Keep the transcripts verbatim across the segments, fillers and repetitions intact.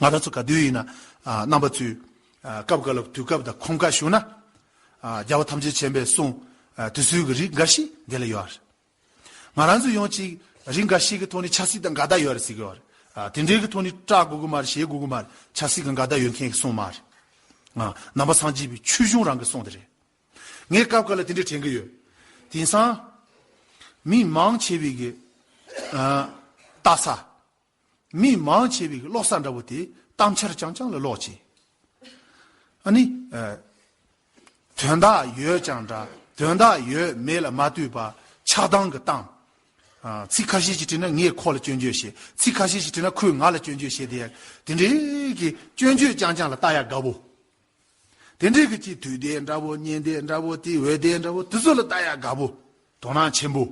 ང་རང་ཚོ་ག་དུས་ཡིན་ན་ཨ་རྣམ་པ་ཚོས་ཨ་སྐབས་འགའ་ལ་དུས་སྐབས་དང་ཁོམ་ཁ་ཞུགས་ན་ཨ་རྒྱལ་བ་ཐམས་ཅད་མཁྱེན་པའི་གསུང་ཨ་དེ་ཚོའི་གི་རིགས་འགའ་ཞིག་འདི་ལ་ཡོད་རེད། ང་རང་ཚོ་ཡོངས་ཀྱི་རིགས་འགའ་ཞིག་གི་ཐོག་ནས་ཆབ་སྲིད་དང་འགལ་ཟླ་ཡོད་རེད་ཟེར་གི་ཡོད་རེད། ཨ་དེ་འདྲའི་གི་ཐོག་ནས་སྐྲག་དགོས་གི་མ་རེད། ཞེད་དགོས་གི་མ་རེད། ཆབ་སྲིད་ཀྱི་འགལ་ཟླ་ཡོད་མཁན་གི་གསུང་མ་རེད། ཨ་ནང་པ་སངས་རྒྱས་པའི་ཆོས་གཞུང་རང་གི་གསུང་དེ་རེད། ངས་སྐབས་འགའ་ལ་དེ་འདྲ་དྲན་གི་ཡོད། དེང་སང་མི་མང་ཆེ་བའི་གི་ཨ་ལྟ་ས། མི་མང་ཆེ་བའི་གི་ཀློག་ས་འདྲ་བོ་དེ་གཏམ་འཆལ་རྐྱང་རྐྱང་ལ་ཀློག་བྱས། ཨ་ནི་ཨ་དོན་དག་ཡོད་ཀྱང་འདྲ། དོན་དག་ཡོད་མེད་ལ་མ་ལྟོས་པ་ཆགས་སྡང་གི་གཏམ། ཨ་ཚིག་ཁ་ཤས་ཤིག་བྲིས་ན་ངས་ཁོ་ལ་སྐྱོན་བརྗོད་བྱེད། ཚིག་ཁ་ཤས་ཤིག་བྲིས་ན་ཁོས་ང་ལ་སྐྱོན་བརྗོད་བྱེད་དེ། དེ་འདྲའི་གི་སྐྱོན་བརྗོད་རྐྱང་རྐྱང་ལ་ལྟ་ཡག་དགའ་བོ། དེ་འདྲའི་གི་ཅིག་དུས་དེབ་འདྲ་བོ། བརྙན་དེབ་འདྲ་བོ། དེ་འོད་སྡེར་འདྲ་བོ། དེ་ཚོ་ལ་ལྟ་ཡག་དགའ་བོ། དོ་སྣང་ཆེན་པོ།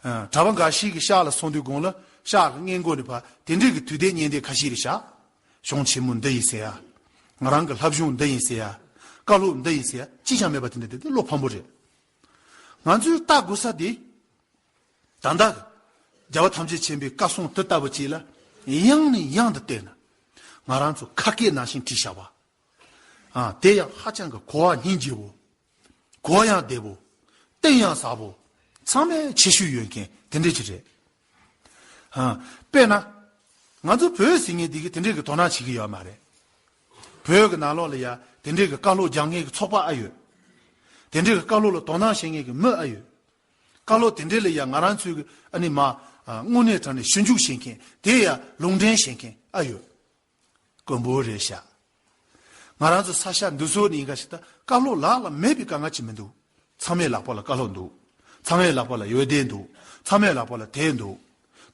ཨ་གྲྭ་པ་འགའ་ཞིག་གི་ཤག་ལ་སོང་དུས་གོང་ལ་ཤག་གི་སྔས་མགོ་ནས་ཕར་དེ་འདྲའི་གི་དུས་དེབ་བརྙན་དེབ་ཁ་ཤས་རེ་བཞག་གཞུང་ཆེན་མོ་འདི་ཡིན་ཟེར་ཡ། ང་རང་གི་བསླབ་གཞུང་འདི་ཡིན་ཟེར་ཡ། བཀའ་སློབ་འདི་ཡིན་ཟེར་ཡ་ཅི་ཡང་མེད་པ་དེ་འདྲ་དེ་དེ་བློ་ཕམ་པོ་རེད། ང་ཚོས་ལྟ་དགོས་ས་དེ། ད་ལྟ་རྒྱལ་བ་ཐམས་ཅད་མཁྱེན་པའི་བཀའ་གསུང་དེ་ལྟ་བུ་ཅིག་ལ་ཡང་ནས་ཡང་དུ་བལྟས་ན། ང་རང་ཚོ་ཁ་སྐད་ནང་བཞིན་བྲིས་བཞག་པ། ཨ་དེ་ཡང་ཧ་ཅང་གི་གོ་བ་སྙིང་རྗེ་བོ། གོ་བ་ཡང་བདེ་བོ། གཏིང་ཡང་ཟབ་བོ། ཚང་མས་ཁྱད་ཆོས་ཡོད་མཁན་དེ་འདྲ་ཅིག་རེད། ཨ་དཔེར་ན། ང་ཚོ་བོད་ཟེར་མཁན་འདི་གི་དེ་འདྲའི་གི་དོ་སྣང་བྱེད་ཀྱི་ཡོད་མ་རེད། བོད་གི་ནང་ལོགས་ལ་ཡ་དེ་འདྲའི་གི་བཀའ་སློབ་སྦྱང་མཁན་གི་ཚོགས་པ་ཨ་ཡོད། དེ་འདྲའི་གི་བཀའ་སློབ་ལ་དོ་སྣང་བྱེད་མཁན་གི་མི་ཨ་ཡོད། བཀའ་སློབ་དེ་འདྲའི་ལ་ཡ་ང་རང་ཚོའི་གི་ཨ་ནི་མ་ཨ་དངོས་གནས་དྲང་ནས་ཞིབ་འཇུག་བྱེད་མཁན་དེ་ཡ་ལུང་འདྲེན་བྱེད་མཁན་ཨ་ཡོད། དཀོན་པོ་རེད་ཤག་ང་རང་ཚོ་ས་ཆ་འདི་ཚོ་ནས་ཡིན་ག་ཞིག་ད་བཀའ་སློབ་ལག་ལ་མེད་པའི་དཀའ་ངལ་ཅིག་མི་འདུག་ཚང་མའི་ལག་པ་ལ་བཀའ་སློབ་འདུག་ཚང་མའི་ལག་པ་ལ་འོད་སྡེར་འདུག་ཚང་མའི་ལག་པ་ལ་དེབ་འདུག་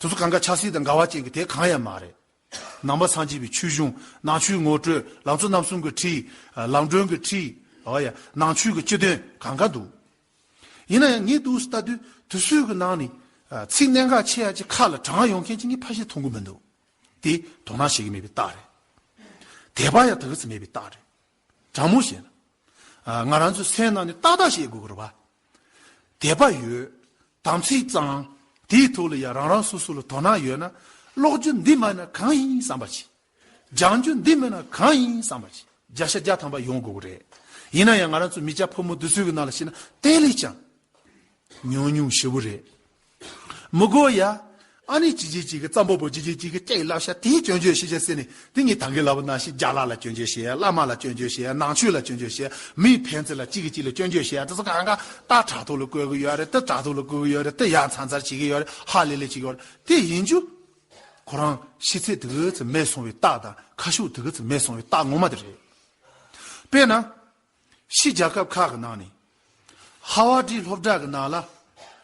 དེ་ཚོ་གང་ག་ཆབ་སྲིད་དང་འགལ་བ་ཅན་གྱི་དེབ་གང་ཡང་མ་རེད། ནང་པ་སངས་རྒྱས་པའི་ཆོས་གཞུང་། ནང་ཆོས་ངོ་སྤྲོད། ལམ་གཙོ་རྣམ་གསུམ་གྱི་ཁྲིད། ལམ་སྒྲོན་གྱི་ཁྲིད། འོ་ཡ། ནང་ཆོས་ཀྱི་སྤྱི་དོན་གང་ག་འདུག་ཡིན་ན་ཡང་ངས་འདུག་སེ་ལྟ་དུས་དེ་ཚོའི་གི་ནང་ནས་ཚིག་གནད་འགག་ཆེ་ཡ་ཅིག་ཁ་ལ་དྲངས་ཡོང་མཁན་ཅིག་ངས་ཕལ་ཆེར་མཐོང་གི་མི་འདུག་དེ་དོ་སྣང་བྱེད་ཀྱི་མེད་པའི་རྟགས་རེད། དད་པ་ཡང་དེ་ག་ཙམ་མེད་པའི་རྟགས་རེད། དྲང་མོ་བཤད་ན། ཨ་ང་རང་ཚོའི་སེམས་ནང་ནས་ཏག་ཏག་བཤད་དགོས་ཀྱི་རེད་པ། དད་པ་ཡོད། དམ་ཚིག་གཙང་། དེའི་ཐོག་ལ་ཡང་རང་རང་སོ་སོ་ལ་དོ་སྣང་ཡོད་ན། ཀློག་རྒྱུ་འདི་མ་ཡིན་ན་གང་ཡིན་བསམ་པ་བྱེད། སྦྱང་རྒྱུ་འདི་མ་ཡིན་ན་གང་ཡིན་བསམ་པ་བྱེད། བརྒྱ་ཆ་བརྒྱ་ཐམ་པ་ཡོང་དགོས་ཀྱི་རེད། ཡིན་ན་ཡང་ང་རང་ཚོ་མི་སྐྱ་ཕོ་མོ་འདི་ཚོའི་གི་ནང་ལ་བཤད་ན་དེ་ལས་ཀྱང་། ཉུང་ཉུང་ཞེ་པོ་རེད། མི་དགོས་ཡ། ཨ་ནི་ཅི་ཅི་ཅི་གི་རྩམ་པ་པོ་ཅི་ཅི་ཅི་གི་སྐད་བསླབ་བྱ་དེའི་སྐྱོན་བརྗོད་ཤེས་བྱ་ཟེར་ནས་དེ་ངས་ད་གིན་ལབ་པ་ནང་བཞིན་རྒྱ་ལག་ལ་སྐྱོན་བརྗོད་བྱེད་ཡ། བླ་མ་ལ་སྐྱོན་བརྗོད་བྱེད་ཡ། ནང་ཆོས་ལ་སྐྱོན་བརྗོད་བྱེད་ཡ། མིའི་ཕན་ཚུན་ལ་གཅིག་གིས་གཅིག་ལ་སྐྱོན་བརྗོད་བྱེད་ཡ། དེ་ཚོ་གང་ག་ད་དྲག་ཐོག་ལ་བཀོད་གི་ཡོད་རེད། དེ་དྲག་ཐོག་ལ་བཀོད་གི་ཡོད་རེད། དེ་ཡ་མཚར་མཚར་བྱེད་གི་ཡོད་རེད། ཧ་ལས་ལས་བྱེད་གི་ཡོད་རེད། དེ་ཡིན་རྒྱུ། ཁོ་རང་ཤེས་ཚད་དེ་ག་ཙམ་མེད་སོང་བའི་རྟགས་དང་ཁ་ཕྱོགས་དེ་ག་ཙམ་མེད་སོང་བའི་རྟགས་ངོ་མ་དེ་རེད། དཔེར་ན། ཕྱི་རྒྱལ་ཁབ་ཁག་གི་ནང་ནས། ཧ་ཝར་ཌི་སློབ་གྲྭ་གི་ནང་ལ།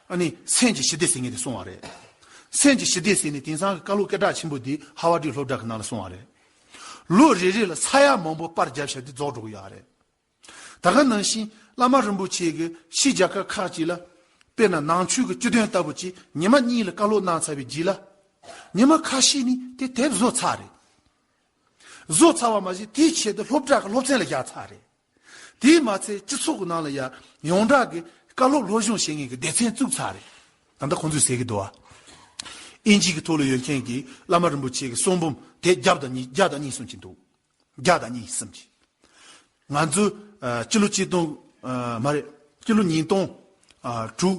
ཨ་ནི་སེམས་ཀྱི་ཞི་བདེ་ཟེར་མཁན་དེ་གསུངས་པ་རེད། སེམས་ཀྱི་ཞི་བདེ་ཟེར་ནས་དེང་སང་གི་བཀའ་སློབ་སྐད་གྲགས་ཆེན་པོ་འདི་ཧ་ཝར་ཌི་སློབ་གྲྭ་གི་ནང་ལ་གསུངས་པ་རེད། ལོ་རེ་རེ་ལ་ས་ཡ་མང་པོ་པར་བརྒྱབ་བྱས་ཏེ་རྫོགས་འགྲོ་གི་ཡོད་རེད། ད་ག་ནང་བཞིན་བླ་མ་རིན་པོ་ཆེ་གིས་ཕྱི་རྒྱལ་ཁབ་ཁག་ཅིག་ལ། དཔེར་ན་ནང་ཆོས་ཀྱི་སྤྱི་དོན་ལྟ་བུ་ཅིག་ཉི་མ་གཉིས་ལ་བཀའ་སློབ་གནང་ཚར་བའི་རྗེས་ལ། ཉི་མ་ཁ་ཤས་ནས་དེ་དེབ་བཟོ་ཚར་རེད། བཟོ་ཚར་བ་མ་ཟད་དེའི་ཆེད་དུ་སློབ་གྲྭ་གི་སློབ་ཚན་ལ་བཞག་ཚར་རེད། དེས་མ་ཚད་སྤྱི་ཚོགས་ཀྱི་ནང་ལ་ཡང་ཡོངས་གྲགས་ཀྱི་བཀའ་སློབ་སློབ་སྦྱོང་བྱེད་མཁན་གྱི་སྡེ་ཚན་བཙུགས་ཚར་རེད། ད་ལྟ་ཁོང་ཚོས་ཟེར་གྱི་འདུག་ཨ། དབྱིན་ཇི་གི་ཐོག་ལ་ཡོད་མཁན་གྱི་བླ་མ་རིན་པོ་ཆེ་གི་གསུང་འབུམ་དེ་བརྒྱ་དང་གཉིས། བརྒྱ་དང་གཉིས་གསུམ་ཅིག་འདུག་བརྒྱ་དང་གཉིས་གསུམ་ཅིག་ང་ཚོ་ཨ་སྤྱི་ལོ་ཆིག་སྟོང་ཨ་མ་རེད། སྤྱི་ལོ་ཉིས་སྟོང་ཨ་དྲུག་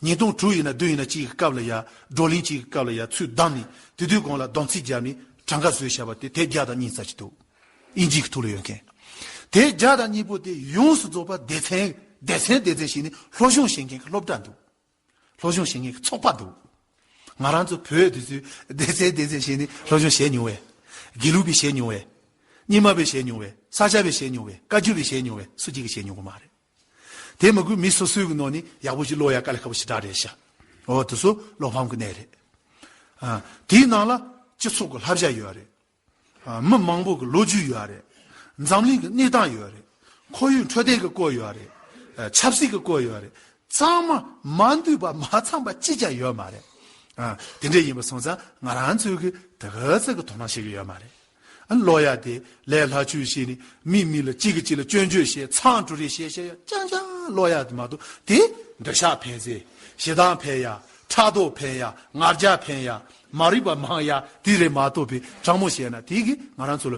ཉིས་སྟོང་དྲུག་ཡིན་ན་བདུན་ཡིན་ན་གཅིག་གི་སྐབས་ལ་ཡ། བགྲོ་གླེང་གཅིག་གི་སྐབས་ལ་ཡ་ཚུར་བདམས་ནས་དེ་དུས་གོང་ལ་སྡོམ་རྩིས་བརྒྱབ་ནས་གྲངས་ཀ་བཟོས་བཞག་པ་དེ་དེབ་བརྒྱ་དང་གཉིས་ཙམ་ཅིག་འདུག་དབྱིན་ཇི་གི་ཐོག་ལ་ཡོད་མཁན། དེབ་བརྒྱ་དང་གཉིས་པོ་དེ་ཡོངས་སུ་རྫོགས་པ་སྡེ་ཚན་སྡེ་ཚན་སྡེ་ཚན་བྱས་ནས་སློབ་སྦྱོང་བྱེད་མཁན་གྱི་སློབ་གྲྭ་འདུག་སློབ་སྦྱོང་བྱེད་མཁན་གྱི་ཚོགས་པ་འདུག་ང་རང་ཚོ་བོད་དེ་ཚོས་སྡེ་ཚན་སྡེ་ཚན་བྱས་ནས་སློབ་སྦྱོང་བྱས་མྱོང་བས། དགེ་ལུགས་པས་བྱས་མྱོང་བས། རྙིང་མ་པས་བྱས་མྱོང་བས། ས་སྐྱ་པས་བྱས་མྱོང་བས། བཀའ་བརྒྱུད་པས་བྱས་མྱོང་བས། སུ་གཅིག་གིས་བྱས་མྱོང་གི་མ་རེད། དེ་མ་དགོས་མི་སོ་སོའི་གི་ནང་ནས་ཡག་པོ་ཞིག་ཀློག་ཡ་དཀའ་ལས་ཁག་པོ་ཞེ་དྲག་རེད་ཤག་འོ་དེ་ཚོ་བློ་ཕམ་གི་གནས་རེད། ཨ། དེའི་ནང་ལ་སྤྱི་ཚོགས་ཀྱི་བསླབ་བྱ་ཡོད་རེད། ཨ། མི་མང་པོ་གི་ལོ་རྒྱུས་ཡོད་རེད། འཛམ་གླིང་གི་གནས་སྟངས་ཡོད་རེད། ཁོར་ཡུག་འཕྲོད་བསྟེན་གྱི་སྐོར་ཡོད་རེད། ཨ། ཆབ་སྲིད་ཀྱི་སྐོར་ཡོད་རེད། ཚང་མ་མ་འདུས་པ་མ་ཚང་པ་གཅིག་ཀྱང་ཡོད་མ་རེད། ཨ། དེ་འདྲ་ཡིན་པ་སོང་ཙང་ང་རང་ཚོས་གི་དེ་ག་ཚོད་གི་དོ་སྣང་བྱེད་གི་ཡོད་མ་རེད། ཨ། ཀློག་ཡ་དེ་ལས་སླ་བཅོས་བྱས་ནས་མི་མི་ལ་གཅིག་གིས་གཅིག་ལ་སྐྱོན་བརྗོད་བྱས། མཚང་འབྲུ་རེ་བྱས་བྱས་ཡ་རྐྱང་རྐྱང་ཀློག་ཡ་དེ་མ་གཏོགས། དེ་འདོད་ཆགས་འཕེལ་ཟེར། ཞེ་སྡང་འཕེལ་ཡ། ཕྲག་དོག་འཕེལ་ཡ། ང་རྒྱལ་འཕེལ་ཡ། མ་རིག་པ་མང་ཡ་དེ་རེད་མ་གཏོགས་པའི་དྲང་མོ་བཤད་ན་དེ་གིས་ང་རང་ཚོ་ལ་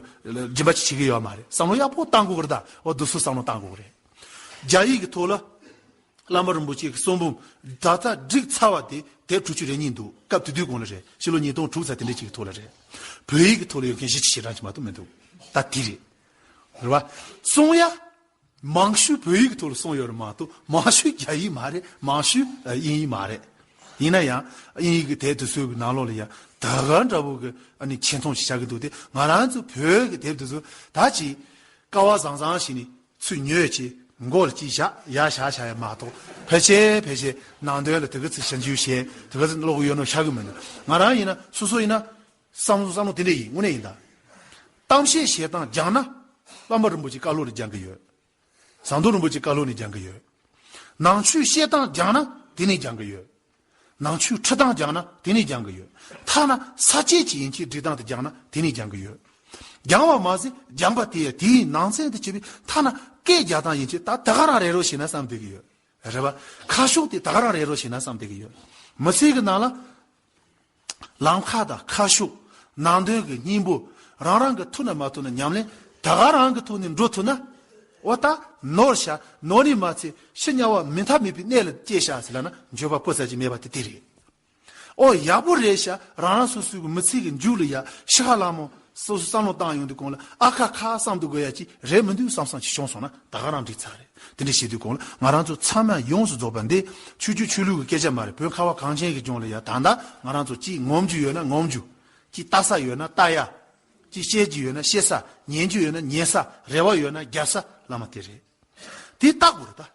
སྦྱིན་པ་ཅིག་བྱེད་ཀྱི་ཡོད་མ་རེད། བསམ་བློ་ཡག་པོ་བཏང་དགོས་ཀྱི་རེད། ད་འོ་དུ་སུ་བསམ་བློ་བཏང་དགོས་ཀྱི་རེད། རྒྱ་ཡིག་གི་ཐོག་ལ་བླ་མ་རིན་པོ་ཆེ་གི་གསུང་འབུམ་ད་ལྟ་བསྒྲིགས་ཚར་བ་དེ་དེབ་དྲུག་ཅུ་རེ་གཉིས་འདུག་སྐབས་དེ་དུས་གོང་ལ་རེད། ཕྱི་ལོ་ཉིས་སྟོང་དྲུག་ཙམ་དེ་འདྲ་ཅིག་གི་ཐོག་ལ་རེད། བོད་ཡིག་གི་ཐོག་ལ་ཡོད་མཁན་བཞི་བཅུ་ཞེ་གྲངས་ཅིག་མ་གཏོགས་མི་འདུག་ད་དེ་རེད། རེད་བ། གསུང་ཡ། མང་ཤོས་བོད་ཡིག་གི་ཐོག་ལ་གསུངས་ཡོད་རེད་མ་གཏོགས་མང་ཤོས་རྒྱ་ཡིག་མ་རེད། མང་ཤོས་ཨ་དབྱིན་ཡིག་མ་རེད། ཡིན་ན་ཡང་དབྱིན་ཡིག་གི་དེབ་དེ་ཚོའི་གི་ནང་ལོགས་ལ་ཡང་ད་ག་འདྲ་བོ་གི་ཨ་ནི་ཆེ་མཐོང་ཞིག་བྱ་གི་འདུག་དེ་ང་རང་ཚོ་བོད་གི་དེབ་དེ་ཚོ་ད་ཅིག་ཀ་བ་བཟང་བཟང་ཞིག་ནི་ཚུར་ཉོས་ཅིག་མགོ་ལ་ཅིག་བཞག་ཡ་བཞག་བཞག་ཡ་མ་གཏོགས་ཕལ་ཆེར་ཕལ་ཆེར་ནང་དོན་ལ་དེ་ག་ཚོད་ཞིབ་འཇུག་བྱས་དེ་ག་ཚོད་ཀློག་གི་ཡོད་ནོ་ཤར་གི་མི་འདུག་ང་རང་ཡིན་ན་སོ་སོ་ཡིན་ན་བསམ་བློ་བསམ་བློ་དེ་འདྲ་ཡིན་དངོས་གནས་ཡིན་ད། གཏམ་བཤད་བྱེད་སྟངས་སྦྱངས་ན་བླ་མ་རིན་པོ་ཆེ་བཀའ་སློབ་ལ་སྦྱང་གི་ཡོད། ཟམ་གདོང་རིན་པོ་ཆེ་བཀའ་སློབ་ནས་སྦྱང་གི་ཡོད། ནང་ཆོས་བཤད་སྟངས་སྦྱངས་ན་དེ་ནས་སྦྱང་གི་ཡོད། ནང་ཆོས་ཁྲིད་སྟངས་སྦྱངས་ན་དེ་ནས་སྦྱང་གི་ཡོད། ཐ་ན་ས་བཅད་ཅིག་ཡིན་གཅིག་འབྲི་སྟངས་དེ་སྦྱངས་ན་དེ་ནས་སྦྱང་གི་ཡོད། སྦྱངས་པ་མ་ཟད་སྦྱངས་པ་དེ་ཡང་དེའི་ནང་ཚན་དུ་བྱས་པའི་ཐ་ན་སྐད་རྒྱག་སྟངས་ཡིན་གཅིག་ད་ད་ག་རང་རེད་རོགས་བྱས་ན་བསམ་བསྡད་ཀྱི་ཡོད། རེད་བ། ཁ་ཕྱོགས་དེ་ད་ག་རང་རེད་རོགས་བྱས་ན་བསམ་བསྡད་ཀྱི་ཡོད། མི་ཚེ་གི་ནང་ལ། ལམ་ཁ་དང་ཁ་ཕྱོགས། ནང་དོན་གྱི་སྙིང་པོ། རང་རང་གི་ཐུབ་ན་མ་ཐུབ་ན་ཉམས་ལེན་ད་ག་རང་གི་ཐོག་ནས་འགྲོ་ཐུབ་ན། འོ་ད་ནོར་ཤག་ནོར་ནི་མ་ཚད་ཕྱི་དམྱལ་བ་མི་མཐའ་མེད་པའི་གནས་ལ་སྐྱེས་ཤག་ཟེར་ལབ་ན་འགྱོད་པ་སྤུ་ཙམ་ཅིག་མེད་པ་དེ་དེ་རེད། ཨོ་ཡག་པོ་རེད་ཤག་རང་རང་སོ་སོའི་གི་མི་ཚེ་གི་མཇུག་ལ་ཡ་ཤི་ཁ་ལ་མོ་སོ་སོ་བསམ་བློ་བཏང་ཡོང་དུས་གོང་ལ་ཨ་ཁ་ཁ་བསམ་དུ་དགོས་ཡ་ཅིག་རེད་མི་འདུག་བསམ་བསམ་ཅིག་བྱུང་སོང་ན་ད་ག་རང་འགྲིག་ཚར་རེད། དེ་འདྲ་བྱེད་དུས་གོང་ལ་ང་རང་ཚོ་ཚང་མ་ཡོངས་སུ་རྫོགས་པ་འདི་ཆོས་བརྒྱུད་ཆོས་ལུགས་ཀྱི་སྐད་ཆ་མ་རེད། བོད་ཁ་བ་གངས་ཅན་གྱི་ལྗོངས་ལ་ཡ་ད་ལྟ་ང་རང་ཚོ་གཅིག་ངོམ་རྒྱུ་ཡོད་ན་ངོམ་རྒྱུ། གཅིག་ལྟ་ས་ཡོད་ན་ལྟ་ཡ། གཅིག་བཤད་རྒྱུ་ཡོད་ན་བཤད་ས། ཉན་རྒྱུ་ཡོད་ན་ཉན་ས། རེ་བ་ཡོད་ན་རྒྱབ་ས་བླ་མ་དེ་རེད། དེ་བལྟ་དགོས་རེད་ད།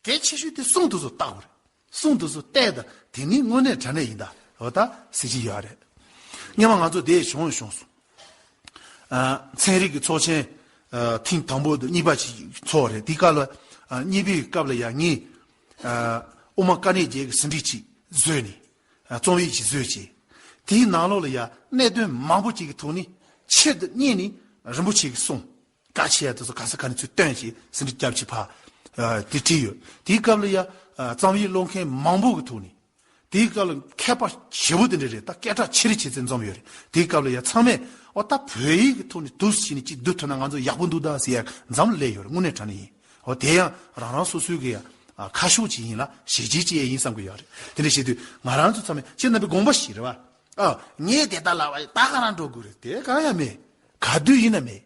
གལ་ཆེ་ཤོས་དེ་གསུང་དེ་ཚོ་བལྟ་དགོས་རེད། གསུང་དེ་ཚོ་བལྟས་ད་དེ་ནི་དངོས་གནས་དྲང་གནས་ཡིན་ད་འོ་ད་ཟེར་གྱི་ཡོད་རེད། སྔོན་མ་ང་ཚོ་དེ་བྱུང་བྱུང་སོང་། ཨ་ཚན་རིག་གི་ཚོགས་ཆེན་ཨ་ཐེངས་དང་པོ་དང་གཉིས་པ་ཅིག་ཚོགས་རེད། དེའི་སྐབས་ལ་ཨ་གཉིས་པའི་སྐབས་ལ་ཡང་ངས་ཨ་དབུ་མ་དཀའ་གནད་བརྒྱད་ཀྱི་ཟིན་བྲིས་ཅིག་བཟོས་ནས་ཨ་རྩོམ་ཡིག་ཅིག་བཟོས་བྱས། དེའི་ནང་ལོགས་ལ་ཡང་གནད་དོན་མང་པོ་ཅིག་གི་ཐོག་ནས་ཆེད་དུ་གཉེར་ནས་རིན་པོ་ཆེ་གི་གསུང་། བཀའ་ཆེ་ཡ་དེ་ཚོ་ག་ས་ག་ནས་ཚུར་བཏོན་བྱས་ཟིན་བྲིས་རྒྱབ་ཆེ་ཕ། དེ་བྲིས་ཡོད། དེའི་སྐབས་ལ་ཡ་རྩོམ་ཡིག་ཀློག་མཁན་མང་པོ་གི་ཐོག་ནས། དེའི་སྐབས་ལ་མཁས་པ་ཞེ་པོ་དེ་འདྲ་རེད། ད་སྐད་གྲགས་ཆེ་རེ་ཆེ་ཚད་འཛོམས་ཡོད་རེད། དེའི་སྐབས་ལ་ཡ་ཚང་མས་ཨོ་ད་བོད་ཡིག་གི་ཐོག་ནས་དུས་སུ་བྱས་ནས་ཅིག་བསྡུ་ཐུབ་ན་ང་ཚོ་ཡག་པོ་འདུག་ད་ཟེར་ཡ་འཛོམས་སླེབས་ཡོད་རེད། དངོས་གནས་དྲང་གནས་ཡིན། ཨོ་དེ་ཡང་རང་རང་སོ་སོའི་གི་ཡ་ཁ་ཕྱོགས་ཅིག་ཡིན་ལ་གཞི་གཅིག་ཅིག་ཡིན་བསམ་གི་ཡོད་རེད། དེ་འདྲ་བྱེད་དུས་ང་རང་ཚོ་ཚང་མས་ཁྱེད་རྣམ་པའི་དགོངས་པ་ཞིག་རེད་བ། ཨ་ངས་དེ་ལྟར་ལབ་པ་ཡིན་ད་ག་རང་འགྲོ་དགོས་རེད། དེ་གང་ཡང་མེད། ག་དུས་ཡིན་ན་མེད།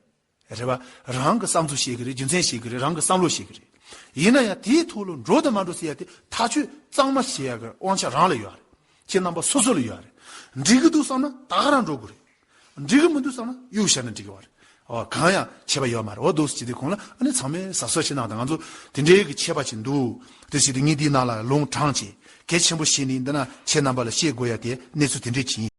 རེད་བ། རང་གི་བསམ་ཚུལ་བཤད་གི་རེད། རྒྱུ་མཚན་བཤད་གི་རེད། རང་གི་བསམ་བློ་བཤད་གི་རེད། ཡིན་ན་ཡང་དེའི་ཐོག་ལ་འགྲོ་དང་མ་འགྲོ་ཟེར་ཡ་དེ་ཐག་གཅོད་གཙང་མ་བྱེད་ཡ་གི་དབང་ཆ་རང་ལ་ཡོད་རེད། ཁྱེད་རྣམ་པ་སོ་སོ་ལ་ཡོད་རེད། འགྲིག་གི་འདུག་བསམ་ན་ད་ག་རང་འགྲོ་དགོས་རེད། འགྲིག་གི་མི་འདུག་བསམ་ན་གཡུག་བཞག་ན་འགྲིག་གི་བ་རེད། ཨོ་གང་ཡང་ཁྱད་པར་ཡོད་མ་རེད། འོ་འདུག་སེ་བྱེད་དུས་གོང་ལ་ཨ་ནི་ཚང་མས་གཟབ་གཟབ་བྱེད་གནང་དང་། ང་ཚོ་དེ་འདྲའི་གི་ཁྱད་པར་ཅིག་འདུག་དེ་བྱེད་དུས་ངས་འདིའི་ནང་ལ་ལུང་དྲངས་བྱས་གལ་ཆེན་པོ་བྱས་ནས་འདི་ན་ཁྱེད་རྣམ་པ་ལ་བཤད་དགོས་ཡ་དེ་གནས་ཚུལ་དེ་འདྲས་ཅིག་ཡིན།